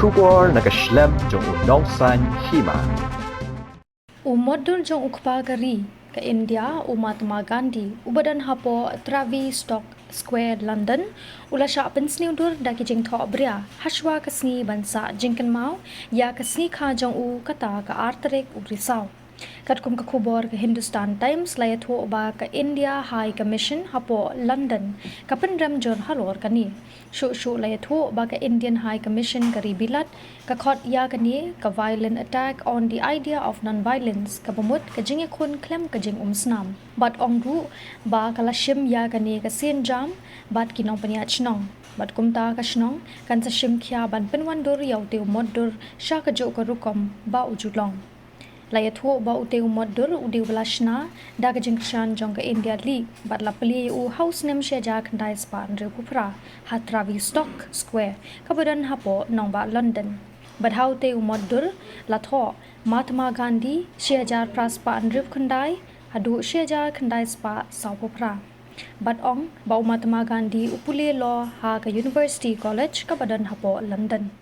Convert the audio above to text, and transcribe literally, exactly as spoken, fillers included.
Khubor na ka shlem jong u Nongsaiñ Hima. U motdur jong u kpa ka ri ka India, u Mahatma Gandhi, uba don hapoh Tavistock Square, London, u la shah pynsniewdur da ki jingthoh bria hashwa ka sngi ban sah jingkynmaw ïa ka sngi kha jong u, kata ka ar tarik u Risaw. Katkum ka khubor ka Hindustan Times, la ïathuh ba ka India High Commission hapoh London ka pynrem jur halor kane. Shuh shuh la ïathuh ba ka Indian High Commission ka ri Bilat ka khot ïa kane ka Violent Attack on the Idea of Non-Violence, kaba mut ka jingïakhun khlem ka jingumsnam. Bad ong ruh ba ka la shim ïa kane ka sienjam bad ki nongpynïaid shnong. Bad kumta ka shnong kan sa shim khia ban pynwandur ïa utei u motdur sha kajuh ka rukom ba u ju long. La ïathuh ba utei u motdur u dei uba la shna da ka jingkyrshan jong ka India League bad la plie ïa u ha u snem shi hajar khyndai spah hynriewphew phra ha Tavistock Square, kaba don hapoh nongbah London. Bad ha utei u motdur la thoh Mahatma Gandhi shi hajar phra spah hynriewphew khyndai haduh shi hajar khyndai spah sawphew phra. Bad ong ba u Mahatma Gandhi u pule law ha ka University College kaba don hapoh London.